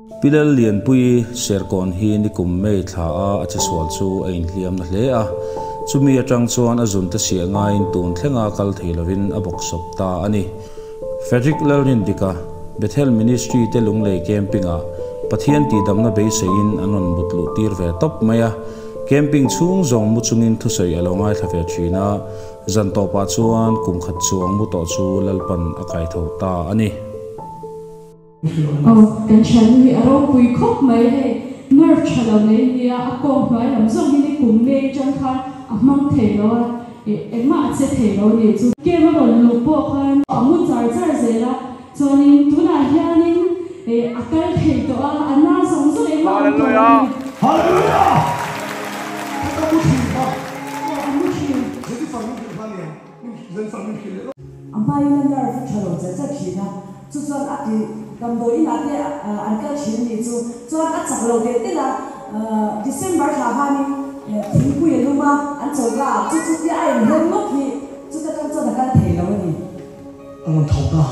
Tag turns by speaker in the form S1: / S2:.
S1: Pi Lallianpuii Serkawn hi nikum May thla a a chesual chu a inhliam na hle a, chumi atang chuan a zunte siah ngaiin tun thlenga kal thei lovin a bawksawp ta a ni. Frederick Lalrindika, Bethel Ministry te Lunglei Camping-ah Pathian tihdamna beiseiin an rawn mut luh tir ve tawp mai a, Camping chhung zawng mu chungin thusawi a lo ngaithla ve thin a, zan tawpah chuan kum khat chuang mu tawh chu Lalpan a kaitho ta a ni.
S2: Aw, kan thiannu hi a ropui khawp mai hei, nerve tha lo nei nia, a kawng hnuai lam zawng hi ni kum meng tang khan a hmang thei lo a, engmah a che thei lo nih chu. Game a rawn luh pawh khan a mu char char zel a, chuanin tunah hianin a kal thei tawh a, a na zawng zawng engmah a awm tawh lo a ni.
S3: Hallelujah! Ka ta mu thin kha.
S2: Aw, a mu thin.
S3: Jennifer min hrilh kha nia, Jennifer min hrilh leh.
S4: A hmain a nerve a tha lo chat chat thin a, chu chuan a ti damdawi inah te an kal thin a nih chu. Chuan a chak lo telh telh a, December thla khanin thingpui a lum a, an chawlh a, chu chu tia a inher nawk hi chuta tang chuan a kal thei lo a ni.
S3: A rawn tho ta.